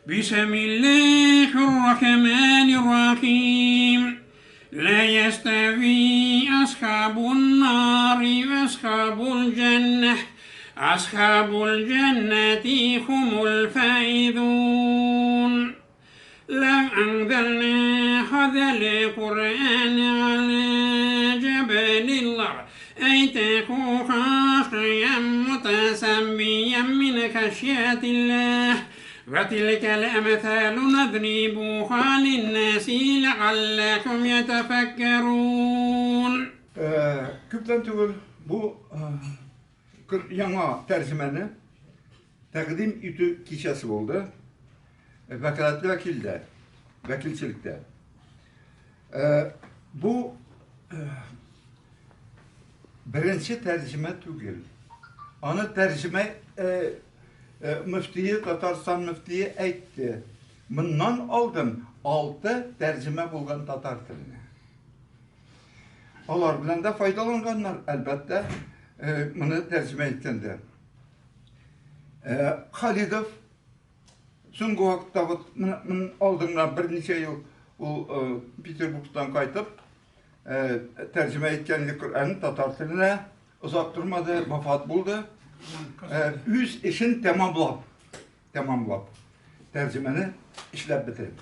بسم الله الرحمن الرحيم. لا يستوي أصحاب النار وأصحاب الجنة، أصحاب الجنة هم الفائزون. لو أنزلنا هذا القرآن على جبل لرأيته خاشعا متصدعا من خشية الله. وتلك الأمثال نضربها للناس لعلهم يتفكرون. Күптән түгел бу яңа тәрҗемәне тәкъдим итү кичәсе булды. Вәкаләтле вәкилдә, вәкилчелектә. Бу беренче тәрҗемә түгел. Аны тәрҗемә мөфтие, Татарстан мөфтие әйтте. Моннан алдын 6 тәрҗемә булган татар теленә. Алар белән дә файдаланганнар, әлбәттә, моны тәрҗемә иткәндә. Халидов соңгы вакытта вот алдыннан берничә ел ул Петербургтан кайтып, тәрҗемә иткән иде Коръәнне татар теленә. Озак тормады, вафат булды. Үз эшен тәмамлап, тәрҗемәне эшләп бетереп.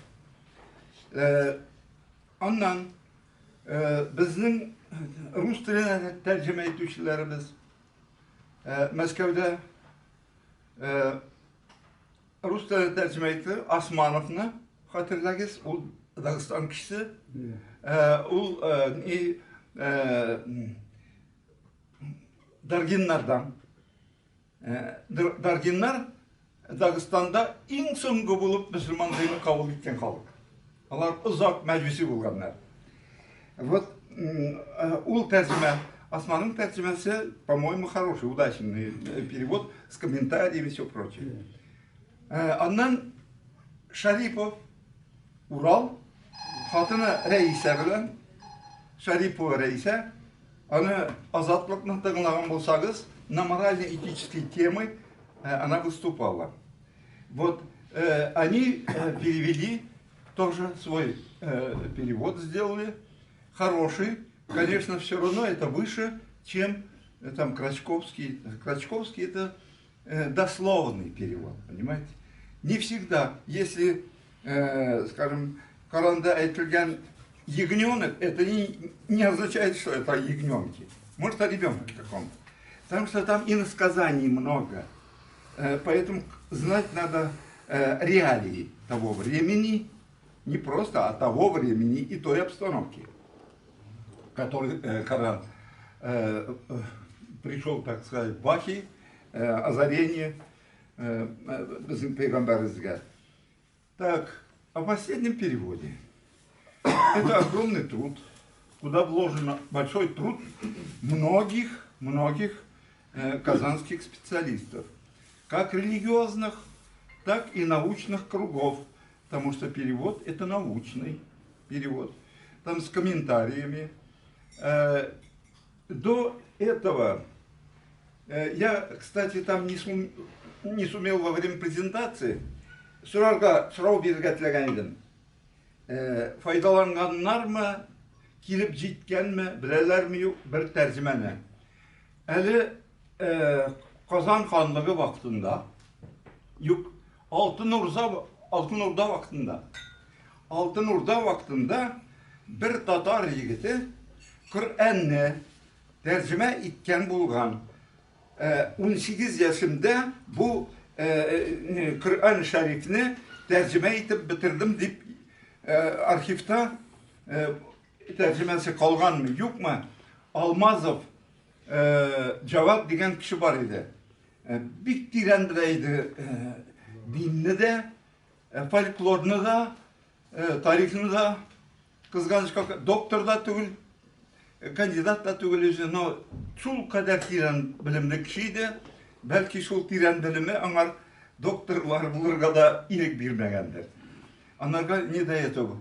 Аннан безнең рус теленә тәрҗемә итүчеләребез Мәскәүдә рус теленә тәрҗемә итте Османовны хәтерләгез, ул Дагыстан кешесе. Ул Даргиннардан. Даргиннар Дагыстанда иң соңгы булып мөселман динен кабул иткән халык. Алар озак мәҗүси булганнар. Вот ул тәрҗемә, Османның тәрҗемәсе, по-моему, хороший, удачный перевод с комментариями и все прочее. Аннан Шарипов, Урал, хатыны Рәисә белән, Шарипова Рәисә, аны Азатлыкны тыңлаган булсагыз, на морально-этические темы она выступала. Вот они перевели, тоже свой перевод сделали, хороший. Конечно, все равно это выше, чем там Крачковский. Крачковский это дословный перевод, понимаете? Не всегда, если, скажем, Коранда әйтелгән ягненок, это не означает, что это ягненки. Может, о ребенке каком-то. Потому что там иносказаний много. Поэтому знать надо реалии того времени, не просто, а того времени и той обстановки, который Коран пришел, так сказать, вахий, озарение безнең пәйгамбәребезгә. Так, о последнем переводе. Это огромный труд, куда вложен большой труд многих, многих казанских специалистов, как религиозных, так и научных кругов, потому что перевод — это научный перевод, там с комментариями. До этого я, кстати, там не сумел во время презентации сорарга, сорау бирергә теләгән идем. Файдаланганнармы, килеп җиткәнме, беләләрме, юк, бер тәрҗемәне. Әле Казан ханлыгы вакытында, юк, Алтын Урда, Алтын Урда вакытында. Алтын Урда вакытында бер татар егете Коръәнне тәрҗемә иткән булган. 18 яшемдә бу Коръән шәрифне тәрҗемә итеп бетердем дип архивта тәрҗемәсе калганмы, юкмы? Алмазов Җават дигән кеше бар иде. Бик тирән белә иде динне дә, фольклорны да, тарихны да. Кызганычка, доктор да түгел, кандидат та түгел үзе, но шул кадәр тирән белемле кеше иде. Бәлки шул тирән белеме аңар докторлар булырга да ирек бирмәгәндер. Анарга не до этого.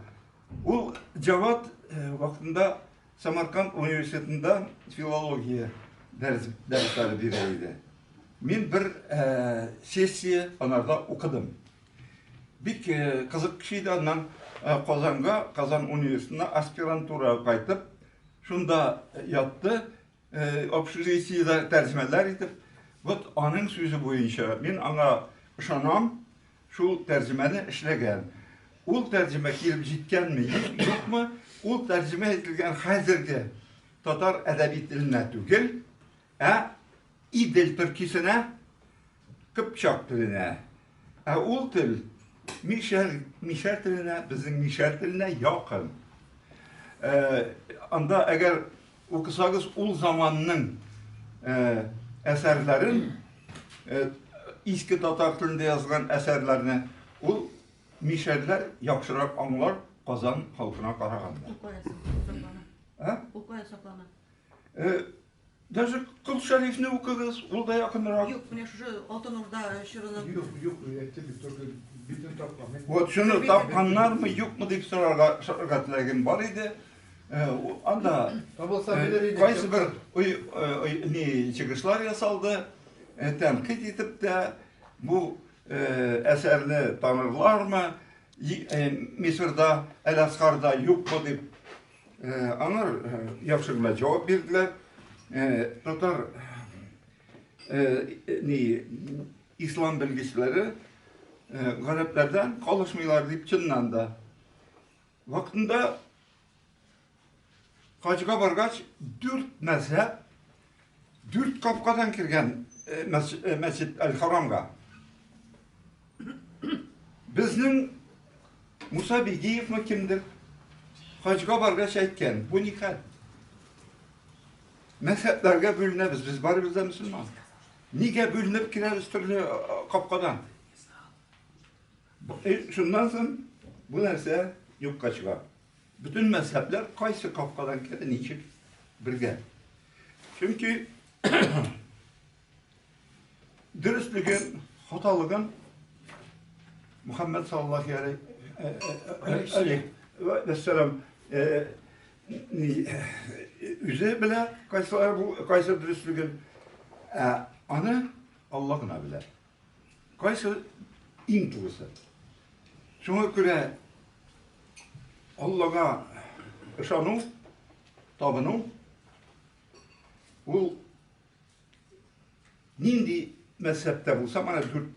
Ул Җават вакытында Самарканд университетында филология дәресләре бирә иде. Мин бер сессия анарда укыдым. Бик кызык кеше иде, аннан Казанга, Казан университетына аспирантурага кайтып, шунда ятты, общежитиедә тәрҗемәләр итеп. Вот аның сүзе буенча мин аңа ышанам, шул тәрҗемәне эшләгән. Ул тәрҗемә килеп җиткәнме, юкмы, ул тәрҗемә ителгән хәзерге татар әдәби теленә түгел, ә Идел төркисенә, кыпчак теленә. Ә ул тел мишәр, мишәр теленә, безнең мишәр теленә якын. Анда әгәр укысагыз ул заманның әсәрләрен, иске татар телендә язылган әсәрләрне, ул мишәрләр яхшырак аңлар Казан халкына караганда. Ул кая саклана? Ә? Ул кая саклана? Даже Кол Шәрифне укыгыз, ул да якынрак. Юк, менә шушы Алтын Урда чорының. Юк, юк, әйтте бит, только битен тапкан. Вот шуны тапканнармы, юкмы дип сорарга, сорарга теләгем бар иде. Анда Табылса белер идек. Кайсы бер ни чыгышлар ясалды, тәнкыйть итеп тә бу әсәрне танырлармы, Мисырда, Әл-Асхарда юкмы дип. Аңар яхшы гына җавап бирделәр. Татар ни ислам белгечләре гарәпләрдән калышмыйлар дип чыннан да. Вакытында хаҗга баргач, дүрт мәзһәб дүрт капкадан кергән мәсҗид Әл-Харамга. Безнең Муса Бигиевмы кемдер хаҗга баргач әйткән, бу ни хәл? Мәзһәбләргә бүленәбез, без барыбыз да мөселман. Нигә бүленеп керәбез төрле капкадан? Шуннан соң бу нәрсә юкка чыга. Бөтен мәзһәбләр кайсы капкадан керә, ничек бергә. Чөнки дөреслеген, хаталыгын Мухаммед саллаллаху алейхи вәссәлам үзе белә, кайсылар бу, кайсы дөреслеген, ә аны Алла гына белә. Кайсы иң турысы. Шуңа күрә Аллага ышану, табыну ул нинди мәзһәбтә булса, менә дүрт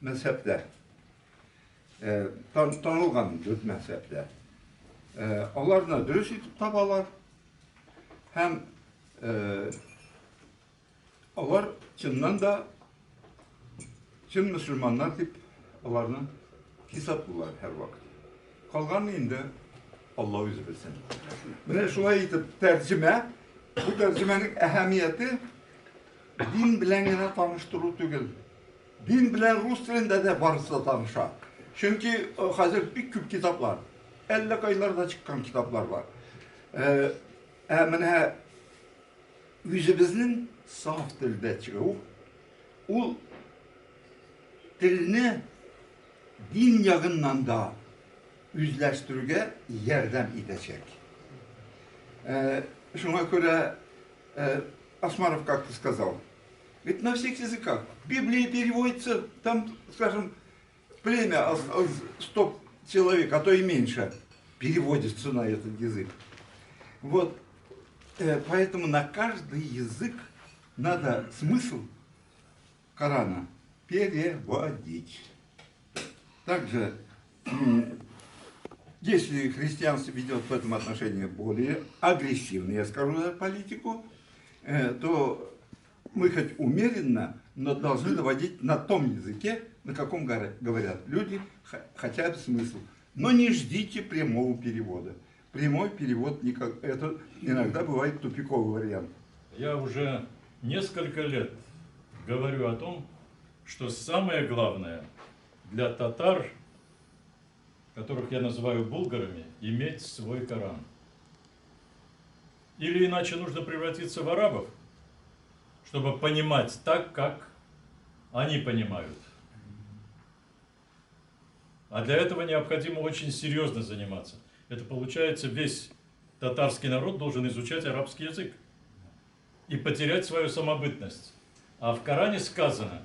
мәзһәбтә, танылган дүрт мәзһәбтә, аларны дөрес итеп табалар һәм алар чыннан да чын мөселманнар дип аларны хисаплыйлар һәрвакыт. Калганны инде Алла үзе белсен. Менә шулай итеп тәрҗемә, бу тәрҗемәнең әһәмияте дин белән генә таныштыру түгел. Дин белән рус телендә дә барысы да таныша. Чөнки хәзер бик күп китаплар, әллә кайларда чыккан китаплар бар. Ә менә үзебезнең саф телдә чыгу, ул телне дин ягыннан да үзләштерүгә ярдәм итәчәк. Шуңа күрә Османов как-то сказал, ведь на всех языках Библия переводится, там, скажем, племя 100 человек, а то и меньше, переводится на этот язык. Вот, поэтому на каждый язык надо смысл Корана переводить. Также, если христианство ведет в этом отношении более агрессивную, я скажу, политику, то мы хоть умеренно, но должны доводить на том языке, на каком говорят люди, хотя бы смысл. Но не ждите прямого перевода. Прямой перевод никак, это иногда бывает тупиковый вариант. Я уже несколько лет говорю о том, что самое главное для татар, которых я называю булгарами, иметь свой Коран. Или иначе нужно превратиться в арабов, чтобы понимать так, как они понимают. А для этого необходимо очень серьезно заниматься. Это получается, весь татарский народ должен изучать арабский язык и потерять свою самобытность. А в Коране сказано,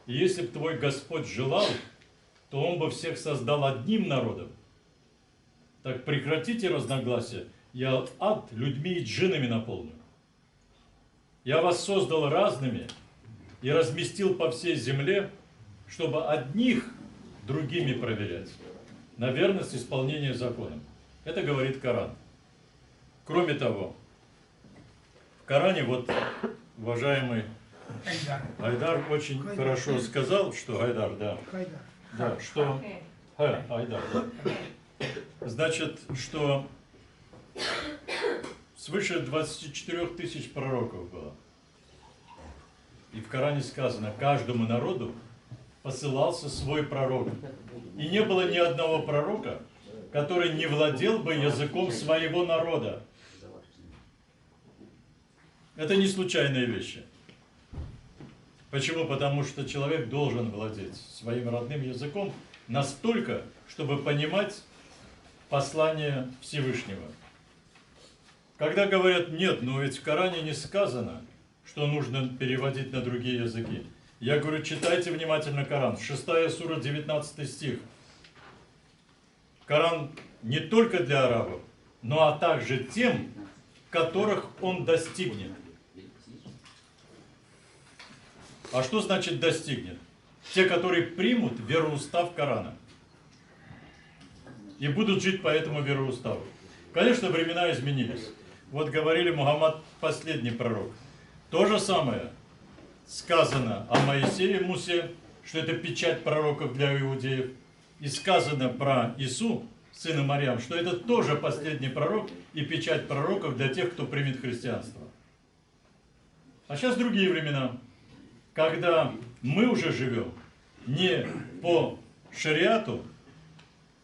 если б твой Господь желал, то он бы всех создал одним народом. Так прекратите разногласия, я ад людьми и джинами наполню. Я вас создал разными и разместил по всей земле, чтобы одних другими проверять на верность исполнения закона. Это говорит Коран. Кроме того, в Коране, вот уважаемый Айдар очень хорошо сказал, что Айдар, да, да, что Айдар, да. Значит, что свыше 24 тысяч пророков было. И в Коране сказано, каждому народу посылался свой пророк. И не было ни одного пророка, который не владел бы языком своего народа. Это не случайные вещи. Почему? Потому что человек должен владеть своим родным языком настолько, чтобы понимать послание Всевышнего. Когда говорят, нет, но ведь в Коране не сказано, что нужно переводить на другие языки. Я говорю, читайте внимательно Коран. 6 сура, 19 стих. Коран не только для арабов, но а также тем, которых он достигнет. А что значит достигнет? Те, которые примут вероустав Корана и будут жить по этому вероуставу. Конечно, времена изменились. Вот говорили, Мухаммад последний пророк. То же самое сказано о Моисее, Мусе, что это печать пророков для иудеев. И сказано про Ису, сына Марьям, что это тоже последний пророк и печать пророков для тех, кто примет христианство. А сейчас другие времена, когда мы уже живем не по шариату,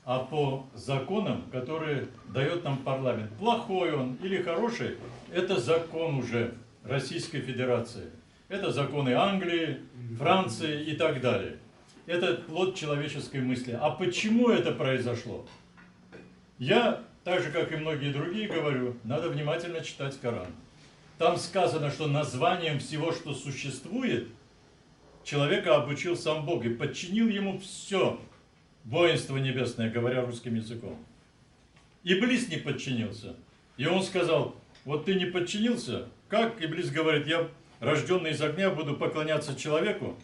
а по законам, которые дает нам парламент. Плохой он или хороший, это закон уже Российской Федерации. Это законы Англии, Франции и так далее. Это плод человеческой мысли. А почему это произошло? Я, так же как и многие другие, говорю, надо внимательно читать Коран. Там сказано, что названием всего, что существует, человека обучил сам Бог и подчинил ему все воинство небесное, говоря русским языком. Иблис не подчинился. И он сказал, вот ты не подчинился, как? Иблис говорит, я, рожденный из огня, буду поклоняться человеку,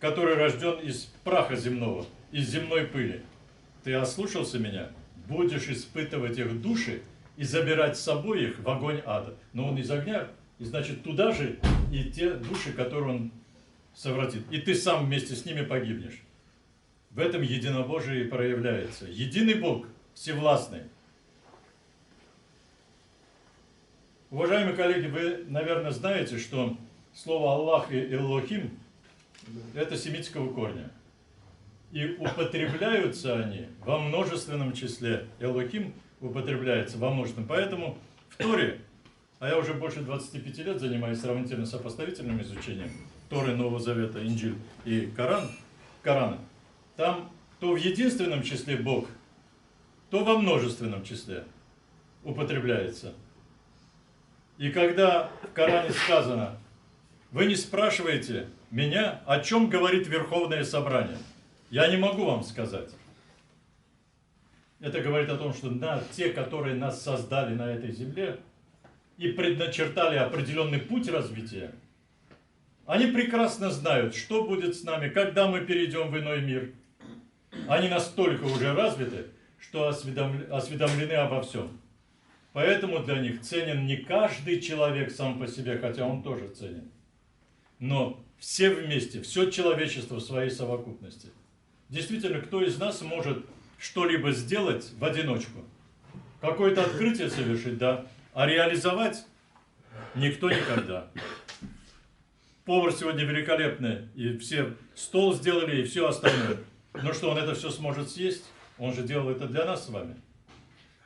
который рожден из праха земного, из земной пыли. Ты ослушался меня, будешь испытывать их души и забирать с собой их в огонь ада. Но он из огня, и значит туда же и те души, которые он совратит. И ты сам вместе с ними погибнешь. В этом единобожие и проявляется. Единый Бог, всевластный. Уважаемые коллеги, вы, наверное, знаете, что слово Аллах и Элохим – это семитского корня. И употребляются они во множественном числе. Элохим употребляется во множественном. Поэтому в Торе, а я уже больше 25 лет занимаюсь сравнительно-сопоставительным изучением Торы, Нового Завета, Инджиль и Корана, там то в единственном числе Бог, то во множественном числе употребляется. И когда в Коране сказано, вы не спрашиваете меня, о чем говорит Верховное Собрание. Я не могу вам сказать. Это говорит о том, что те, которые нас создали на этой земле и предначертали определенный путь развития, они прекрасно знают, что будет с нами, когда мы перейдем в иной мир. Они настолько уже развиты, что осведомлены обо всем. Поэтому для них ценен не каждый человек сам по себе, хотя он тоже ценен, но все вместе, все человечество в своей совокупности. Действительно, кто из нас может что-либо сделать в одиночку? Какое-то открытие совершить, да, а реализовать никто никогда. Повар сегодня великолепный, и все стол сделали, и все остальное. Но что, он это все сможет съесть? Он же делал это для нас с вами.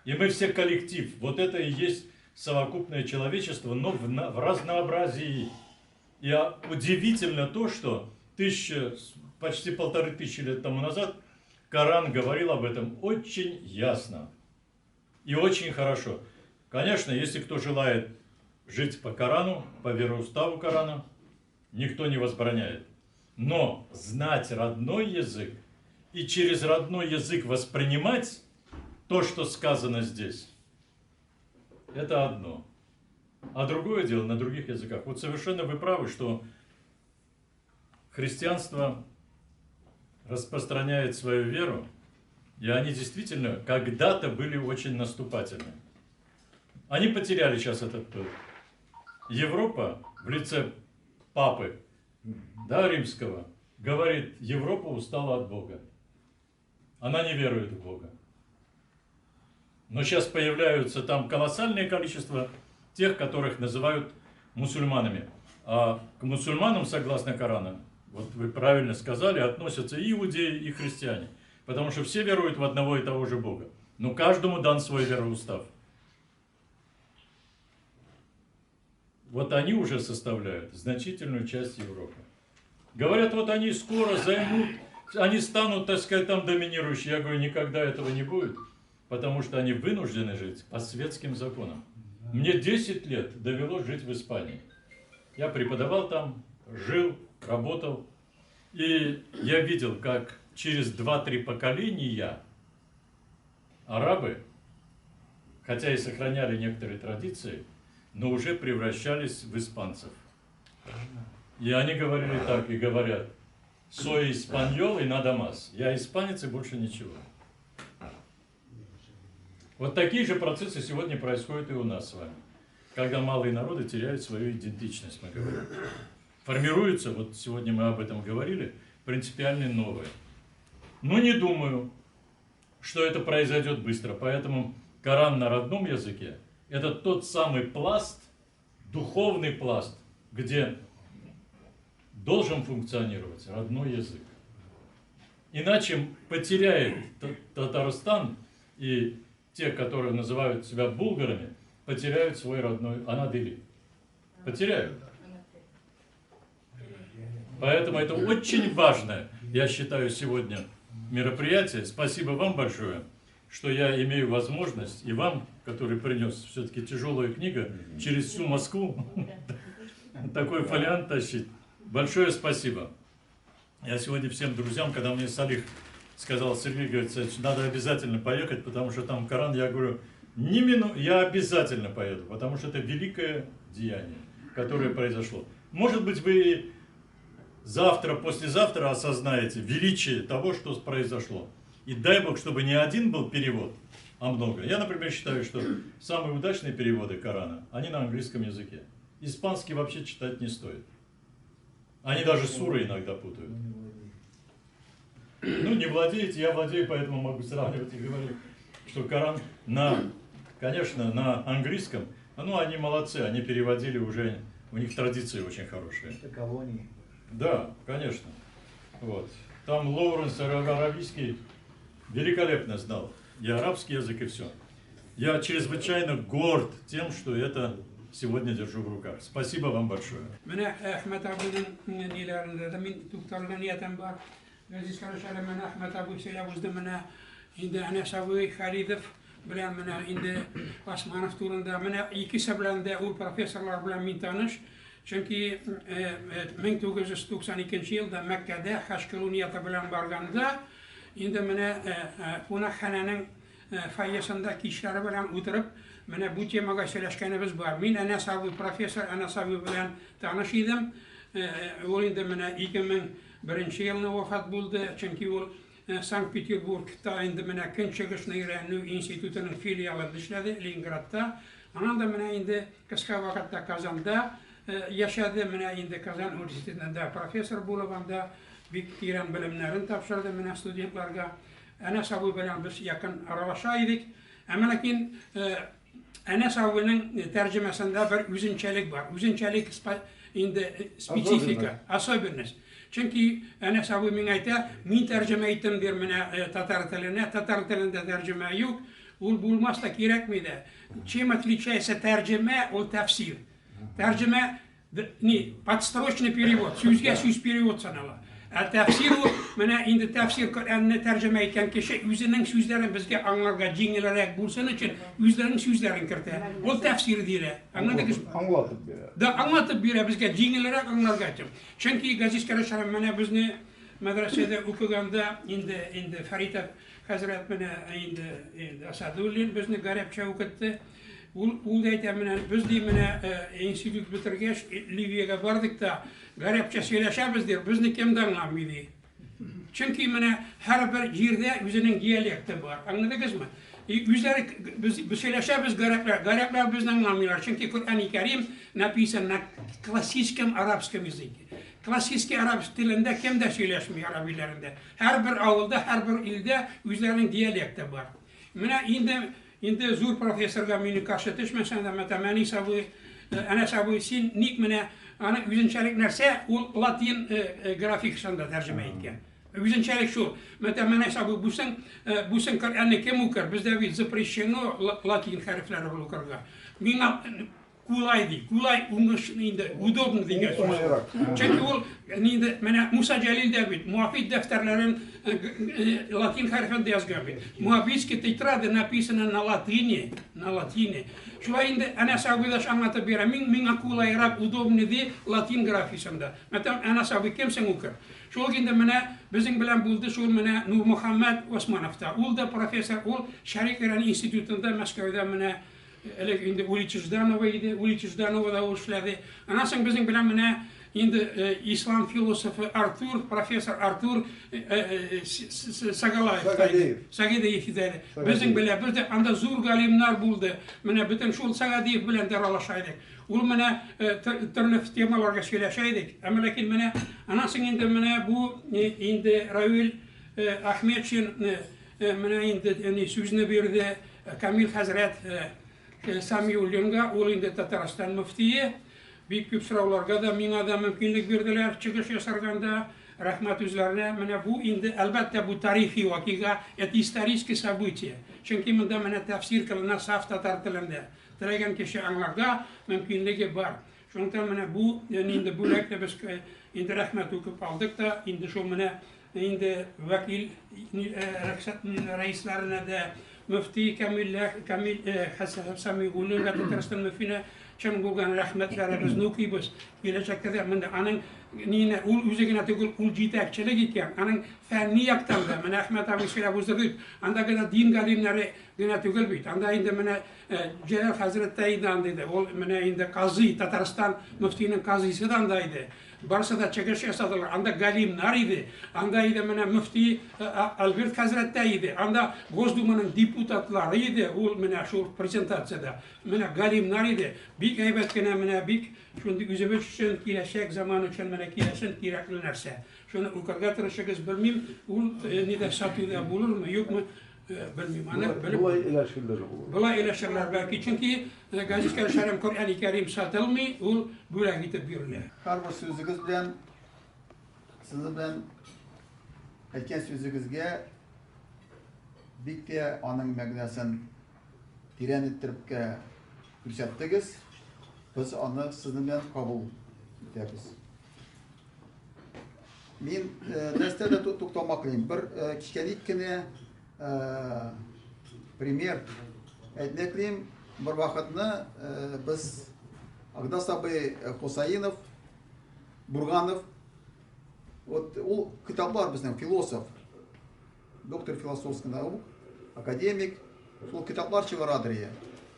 И мы все коллектив. Вот это и есть совокупное человечество, но в разнообразии. И удивительно то, что почти 1500 лет тому назад Коран говорил об этом очень ясно и очень хорошо. Конечно, если кто желает жить по Корану, по вероуставу Корана, никто не возбраняет. Но знать родной язык и через родной язык воспринимать то, что сказано здесь, это одно. А другое дело на других языках. Вот совершенно вы правы, что христианство распространяет свою веру, и они действительно когда-то были очень наступательны. Они потеряли сейчас этот пыл. Европа в лице папы, да, римского, говорит, Европа устала от Бога. Она не верует в Бога. Но сейчас появляются там колоссальное количество тех, которых называют мусульманами. А к мусульманам, согласно Корану, вот вы правильно сказали, относятся и иудеи, и христиане. Потому что все веруют в одного и того же Бога. Но каждому дан свой вероустав. Вот они уже составляют значительную часть Европы. Говорят, вот они скоро займут, они станут, так сказать, там доминирующие. Я говорю, никогда этого не будет, потому что они вынуждены жить по светским законам. Мне 10 лет довелось жить в Испании. Я преподавал там, жил, работал. И я видел, как через 2-3 поколения арабы, хотя и сохраняли некоторые традиции, но уже превращались в испанцев. И они говорили так и говорят: «Soy español y nada más». Я испанец и больше ничего. Вот такие же процессы сегодня происходят и у нас с вами. Когда малые народы теряют свою идентичность, мы говорим. Формируются, вот сегодня мы об этом говорили, принципиально новые. Но не думаю, что это произойдет быстро. Поэтому Коран на родном языке – это тот самый пласт, духовный пласт, где должен функционировать родной язык. Иначе потеряет Татарстан и те, которые называют себя булгарами, потеряют свой родной Анадыли. Потеряют. Поэтому это очень важное, я считаю, сегодня мероприятие. Спасибо вам большое, что я имею возможность, и вам, который принес все-таки тяжелая книга, через всю Москву такой фолиант тащить. Большое спасибо. Я сегодня всем друзьям, когда мне Салих сказал, Сергей, говорит, надо обязательно поехать, потому что там Коран, я говорю, не мину, я обязательно поеду, потому что это великое деяние, которое произошло. Может быть, вы завтра, послезавтра осознаете величие того, что произошло. И дай Бог, чтобы не один был перевод, а много. Я, например, считаю, что самые удачные переводы Корана, они на английском языке. Испанский вообще читать не стоит. Они даже суры иногда путают. Ну, не владеете, я владею, поэтому могу сравнивать и говорю, что Коран на, конечно, на английском, ну, они молодцы, они переводили уже, у них традиции очень хорошие. Это колонии. Да, конечно. Вот. Там Лоуренс Аравийский великолепно знал и арабский язык, и все. Я чрезвычайно горд тем, что это сегодня держу в руках. Спасибо вам большое. Менә Әхмәт абыйның ниләрендә дә мин тукталырга ниятем бар. Газиз кардәшләрем, менә Әхмәт абый сөйләп узды, менә инде Әнәс абый Халидов белән менә инде Османов турында, менә икесе белән дә ул профессорлар белән мин таныш. Чөнки 1992 елда Мәккәдә хаҗ кылу нияте белән барганда, инде менә кунакханәнең фойесында кичләре белән утырып, менә бу темага сөйләшкәнебез бар. Мин Әнәс абый, профессор Әнәс абый белән таныш идем. Ул инде менә 2001 елны вафат булды, чөнки ул Санкт-Петербургта инде менә Көнчыгышны өйрәнү институтының филиалында эшләде, Ленинградта. Аннан да менә инде кыска вакытта Казанда яшәде, менә инде Казан университетында профессор булып, анда бик тирән белемнәрен тапшырды менә студентларга. Әнәс абый белән без якын аралаша идек. Әмма ләкин Әнәс абыйның тәрҗемәсендә бер үзенчәлек бар. Үзенчәлек инде специфика, особенность. Чөнки Әнәс абый миңа әйтә, мин тәрҗемә иттем дир менә татар теленә, татар телендә тәрҗемә юк, ул булмас та кирәкми дә. Чем отличается тәрҗемә от тәфсир? Тәрҗемә не подстрочный перевод, сүзгә сүз перевод санала. Ә тәфсир ул, менә инде тәфсир Коръәнне тәрҗемә иткән кеше үзенең сүзләрен безгә аңларга җиңелрәк булсын өчен үзләренең сүзләрен кертә. Ул тәфсир диелә. Аңладыгызмы? Аңлатып бирә. Да, аңлатып бирә безгә җиңелрәк аңларга өчен. Чөнки газиз кардәшләрем, менә безне мәдрәсәдә укыганда инде инде Фәрит хәзрәт менә инде инде Асадуллин безне гарәпчә укытты. Ул ул да әйтә менә без ди менә институт бетергәч Ливиягә бардык та гарәпчә сөйләшәбез ди, безне кем дә аңламый ди. Чөнки менә һәрбер җирдә үзенең диалекты бар. Аңладыгызмы? И үзләре без сөйләшәбез гарәпләр, гарәпләр безне аңламыйлар. Чөнки Коръән Кәрим написан на классическом арабском языке. Классический араб телендә кем дә сөйләшми араб илләрендә. Һәрбер авылда, һәрбер илдә үзләренең диалекты бар. Менә инде инде зур профессорга мине каршы төшмәсәң дә, мәтәм Әнис абый, Әнәс абый, син ник менә аны үзенчәлек нәрсә, ул латин графикасында тәрҗемә иткән. Үзенчәлек шул. Мәтәм Әнәс абый, бүсең, бүсең Коръәнне кем укыр? Бездә бит запрещено латин хәрефләре белән укырга. Миңа кулай ди. Кулай уңыш инде удобно дигән сүз. Чөнки ул инде менә Муса Җәлил дә бит Муафид дәфтәрләрен латин хәрефендә язган бит. Муафидские тетрады написаны на латыни, на латине. Шулай инде Әнәс абый да аңлатып бирә. Мин миңа кулайрак, удобно ди латин графикасында. Мәтәм Әнәс абый кемсең укыр? Шул инде менә безнең белән булды шул менә Нурмөхәммәт Османов та. Ул да профессор, ул Шәрык Иран институтында Мәскәүдә менә элек инде Улица Жданова иде, Улица Жданова да ул эшләде. Аннан соң безнең белән менә инде ислам философы Артур, профессор Артур Сагалаев. Сагадеев иде. Безнең белән без дә анда зур галимнар булды. Менә бөтен шул Сагадеев белән дә аралаша идек. Ул менә төрле темаларга сөйләшә идек. Әмма ләкин менә аннан соң инде менә бу инде Равил Ахметшин менә инде сүзне бирде Камил хәзрәт Самиуллинга, ул инде Татарстан мөфтие. Бик күп сорауларга да миңа да мөмкинлек бирделәр чыгыш ясарганда. Рәхмәт үзләренә. Менә бу инде, әлбәттә, бу тарихи вакыйга, это историческое событие. Чөнки монда менә тәфсир кылына саф татар телендә. Теләгән кеше аңларга мөмкинлеге бар. Шунлыктан менә бу инде бүләкне без инде рәхмәт укып алдык та, инде шул менә инде вәкил рөхсәт рәисләренә дә мөфти Камил Камил Хәсән Самигуллинга Татарстан мөфтиенә чын булган рәхмәтләребезне укыйбыз. Киләчәктә дә монда аның нине ул үзе генә түгел, ул җитәкчелек иткән, аның фәнни яктан да менә Әхмәт абый сөйләп уздырды. Анда гына дин галимнәре генә түгел бит. Анда инде менә Җәләл хәзрәт тә инде анда иде. Ул менә инде казый, Татарстан мөфтиенең казыйсы да анда иде. Барысы да чыгыш ясадылар. Анда галимнар иде. Анда иде менә мөфти Альберт хәзрәт тә иде. Анда Госдуманың депутатлары иде. Ул менә шул презентациядә. Менә галимнар иде. Бик әйбәт кенә менә бик шундый үзебез өчен киләчәк заман өчен менә киләсен кирәкле нәрсә. Шуны укырга тырышыгыз, белмим, ул нидә сатуда булырмы, юкмы, белмим аны. Белеп Болай өләшерләр ул. Болай өләшерләр бәлки, чөнки Газиз Шәрәм Коръән Кәрим сатылмый, ул бүләк итеп бирелә. Һәрбер сүзегез белән сезнең белән әйткән сүзегезгә бик тә аның мәгънәсен тирән иттереп күрсәттегез. Без аны сезнең белән кабул итәбез. Мин нәрсә дә тукталмак телим. Бер кечкенә кенә пример әйтмәк телим. Бер вакытны без Агдас абый Хусаинов, Бурганов, вот ул китаплар безнең философ, доктор философских наук, академик, шул китаплар чыгарадыр ие.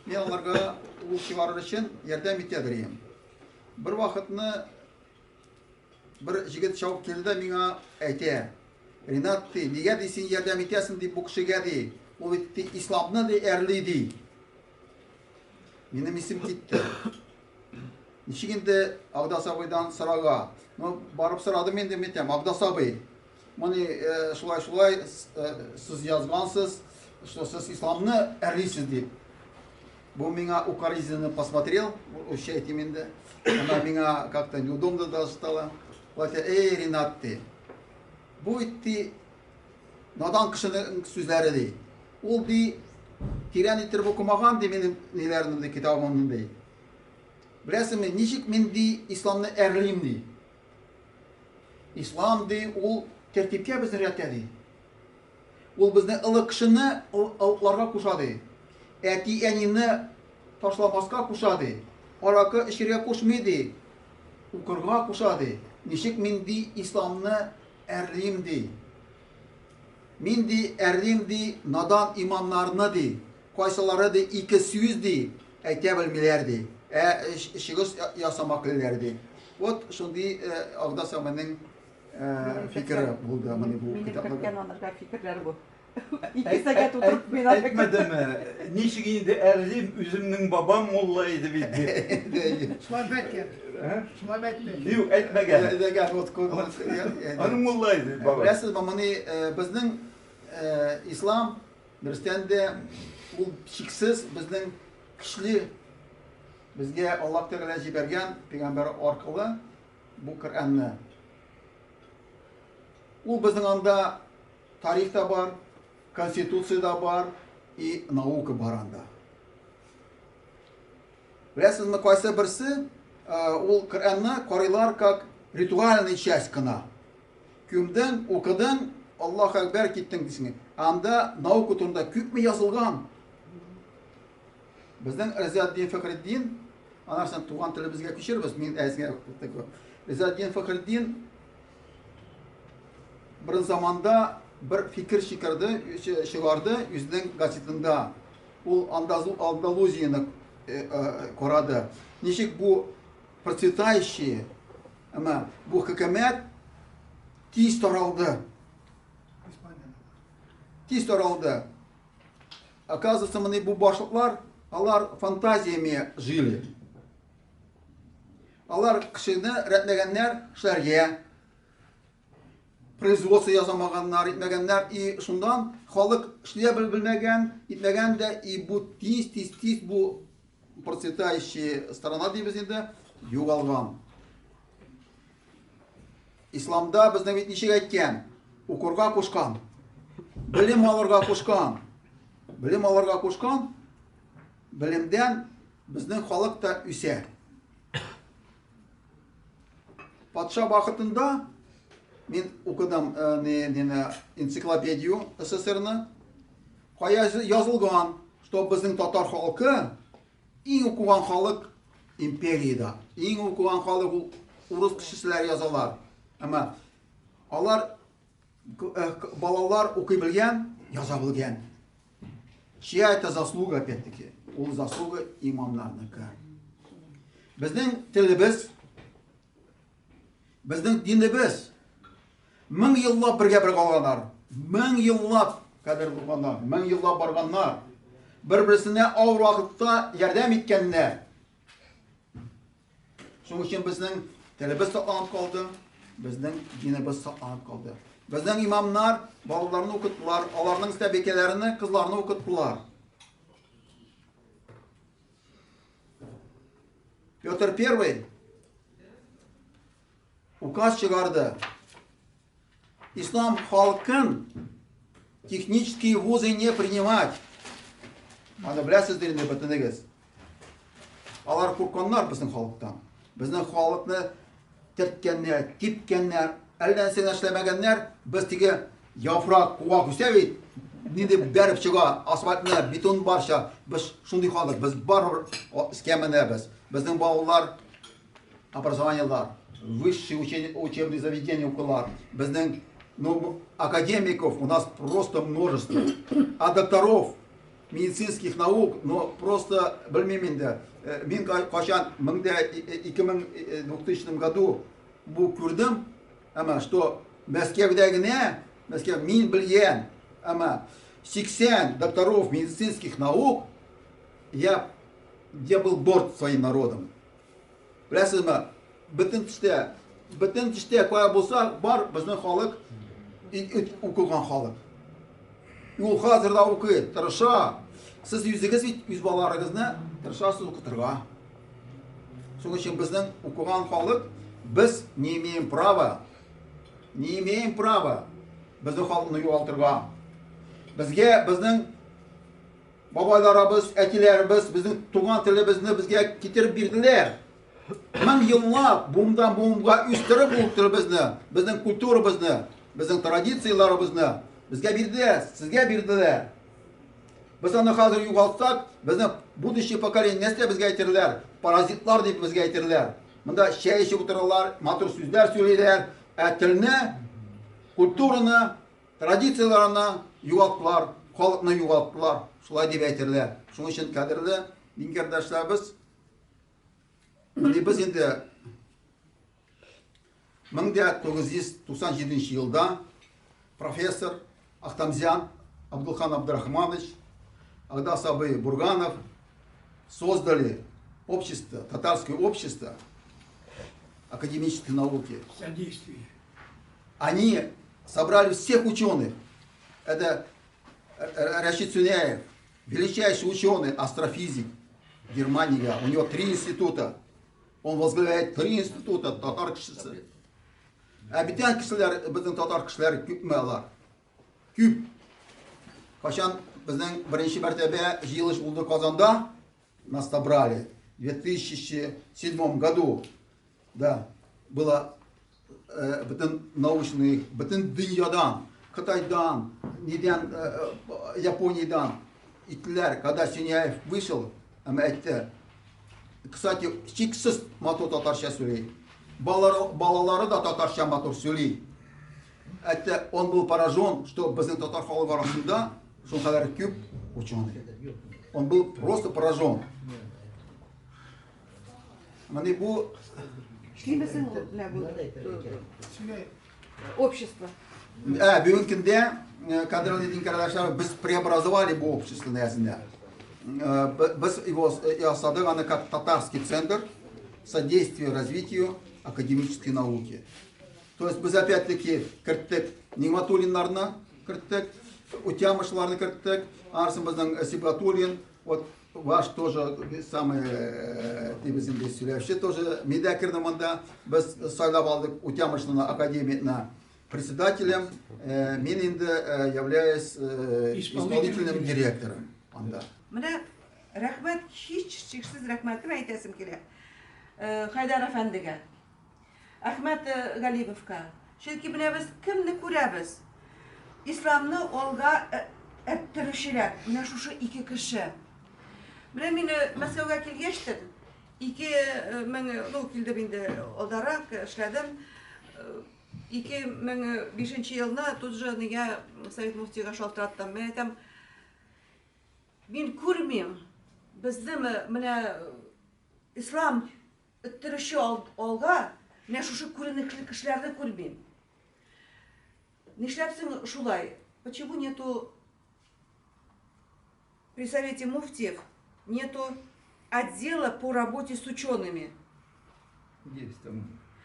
Мин аларга ул чыгарыр өчен ярдәм итәдер ием. Бер вакытны бер җегет чабып килде дә миңа әйтә: "Ринат, ди, нигә ди син ярдәм итәсең ди бу кешегә ди? Ул бит ди исламны ди әрли ди." Минем исем китте. Ничек инде Агдас абыйдан сорага? Ну, барып сорадым инде, мин әйтәм, Агдас абый, моны шулай-шулай сез язгансыз, что сез исламны әрлисез дип. Бу миңа укоризненно посмотрел, вообще әйтим инде. Она миңа как-то неудобно даже стало. Ул әйтә, эй, Ринат, ди. Бу бит ди надан кешенең сүзләре ди. Ул ди тирән иттереп укымаган ди минем ниләрне ди, китабымны ди. Беләсеңме, ничек мин ди исламны әрлим ди. Ислам ди ул тәртипкә безне өйрәтә ди. Ул безне олы кешене олыларга куша ди. Әти-әнине ташламаска куша ди. Аракы эчәргә кушмый ди. Укырга куша ди. Ничек мин ди исламны әрлим ди. Мин ди әрлим ди надан имамнарны ди. Кайсылары ди ике сүз ди әйтә белмиләр ди. Ә чыгыш ясамак телиләр ди. Вот шундый Агдас абыйның фикере булды менә бу Минем китапта. керткән анарга фикерләр бу. Ике сәгать утырып мин аны Әйтмәдеме? Ничек инде әрлим, үземнең бабам мулла иде бит дип. Шулай әйткән. Ә? Шулай әйтте. Юк, әйтмәгән. Әйтмәгән, вот Аның мулла иде бабай. Беләсезме, моны безнең ислам дөрестән дә ул чиксез безнең көчле безгә Аллаһ Тәгалә җибәргән пәйгамбәр аркылы бу Коръәнне. Ул безнең анда тарих та бар, конституция да бар и наука бар анда. Беләсезме, кайсы берсе ул Коръәнне карыйлар как ритуальный часть кына. Күмдең, укыдың, Аллаһ әкбәр киттең дисең. Анда наука турында күпме язылган. Безнең Ризаэддин Фәхретдин, анарсын туган телебезгә күчербез, мин әзгә Ризаэддин Фәхретдин бер заманда бер фикер чыгарды, чыгарды үзенең газетында. Ул Андалузияне карады. Ничек бу процветающие, әмма бу хөкүмәт тиз таралды. Тиз таралды. Оказывается, моны бу башлыклар, алар фантазиями жили. Алар кешене рәтләгәннәр эшләргә. Производство язамаганнар, итмәгәннәр, и шундан халык эшләй белмәгән, итмәгән дә, и бу тиз, тиз, тиз бу процветающая страна дибез инде, югалган. Исламда безнең бит ничек әйткән? Укырга кушкан, белем алырга кушкан. Белем алырга кушкан, белемдән безнең халык та үсә. Патша вакытында мин укыдым энциклопедию СССРны. Кая язылган, что безнең татар халкы иң укыган халык империядә. Иң укыган халык ул урыс кешеләре язалар. Әмма алар балалар укый белгән, яза белгән. Чья это заслуга, опять-таки? Ул заслуга имамнарныкы. Безнең телебез, безнең динебез мең еллап бергә бер калганнар. Мең еллап, кадерле туганнар, мең еллап барганнар. Бер-берсенә авыр вакытта ярдәм иткәннәр. Шуның өчен безнең телебез сакланып калды, безнең динебез сакланып калды. Безнең имамнар балаларны укыттылар, аларның остабикәләрне, кызларны укыттылар. Петр Первый указ чыгарды. Ислам халкын технические вузы не принимать. Аны беләсездер инде бөтенегез. Алар куркканнар безнең халыктан. Безнең халыкны терткәннәр, типкәннәр, әллә нәрсә эшләмәгәннәр. Без теге яфрак, куак үсә бит, нинди бәреп чыга, асфальтны, бетон барча. Без шундый халык, без барыбер өскә менәбез. Безнең балалар образованиелар, высшие учебные заведения укылар. Безнең, ну, академиков у нас просто множество. А докторов медицинских наук, но просто белмим инде. Мин кайчан меңдә ике мең двухтысячном году бу күрдем, әмма что Мәскәүдә генә, Мәскәү мин белгән, әмма 80 докторов медицинских наук, я был горд своим народом. Беләсезме, бөтен төштә, бөтен төштә кая булса, бар безнең халык укыган халык. Ул хәзер дә укый, тырыша. Сез үзегез бит үз балаларыгызны тырышасыз укытырга. Шуның өчен безнең укыган халык, без не имеем права, не имеем права безнең халыкны югалтырга. Безгә безнең бабайларыбыз, әтиләребез безнең туган телебезне безгә китереп бирделәр. Мең еллап буындан буынга үстереп ул телебезне, безнең культурабызны, безнең традицияләребезне безгә бирделәр, сезгә бирделәр. Без аны хәзер югалтсак, безнең будущее поколение нәрсә безгә әйтерләр? Паразитлар дип безгә әйтерләр. Монда чәй эчеп утыралар, матур сүзләр сөйлиләр, ә телне Культураны, традицияләрне югалттылар, халыкны югалттылар. Шулай дип әйтерләр. Шуның өчен кадерле дин кардәшләребез, менә без инде 1997 елда профессор Ахтамзян Абдулхан Абдрахманович, Агдас абый Бурганов создали общество, татарское общество академической науки. Содействие. Они собрали всех ученых. Это Рашид Сюняев, величайший ученый, астрофизик Германии. У него 3 института. Он возглавляет 3 института, татар кешесе. Ә бүтән кешеләр, безнең татар кешеләре күпме алар? Күп. Качан безнең беренче мәртәбә җыелыш булды Казанда, нас собрали в 2007 году. Да, было бөтен научный, бөтен дөньядан, Кытайдан, нидән, Япониядән иттеләр. Когда Сюняев вышел, әйтте, кстати, чиксез матур татарча сөйли. Балалары да татарча матур сөйли. Әйтте, он был поражен, что безнең татар халкы арасында шулкадәр күп ученый. Он был просто поражен. Менә бу Эшлимесең ул менә бу общество. Бүгенге көндә, кадерле дин кардәшләр, без преобразовали бу общество нәзендә. Без его ясадык аны как татарский центр содействия развитию академической науки. То есть без опять-таки керттек Нигматуллиннарны, керттек Утямышларны керттек, Арсен безнең Сибгатуллин, вот ваш тоже самый дибез инде сөйләүче тоже Мидә керде монда. Без сайлап алдык Утямышны академияне председателем, мин инде являюсь исполнительным директором анда. Менә рәхмәт, һич чиксез рәхмәтем әйтәсем килә. Хайдар әфәндегә, Әхмәт Галимовка. Чөнки менә без кемне күрәбез? Исламны алга эттерүчеләр, менә шушы ике кеше. Менә мин Мәскәүгә килгәч, 2000, ну, килдем инде алдарак, эшләдем. 2005 елны тут же нигә Совет муфтига шалтыраттым. Мин әйтәм, мин күрмим, безнең менә ислам эттерүче алга, менә шушы күренекле кешеләрне күрмим. Нишләпсең шулай? Почему нету при Совете муфтиев нету отдела по работе с учеными? Есть там.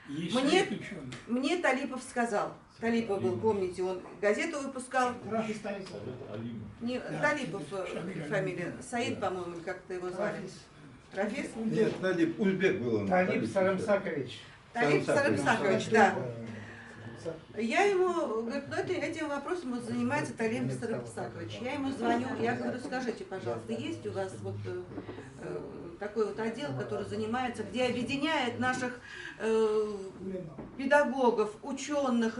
Есть Мне совет ученых. Мне Талипов сказал. Талипов был, помните, он газету выпускал. Рафис Талипов. Не, Да, Талипов, Шамиль Алимов. фамилия. Саид, по-моему, как-то его звали. Рафис. Рафис? Нет, Талип, узбек был он. Талип Сарымсакович. Талип Сарымсакович. Сарымсакович, да. Я ему, говорю, ну, этим вопросом вот занимается Талип Сарымсакович. Я ему звоню, я говорю, скажите, пожалуйста, есть у вас вот такой вот отдел, который занимается, где объединяет наших педагогов, ученых,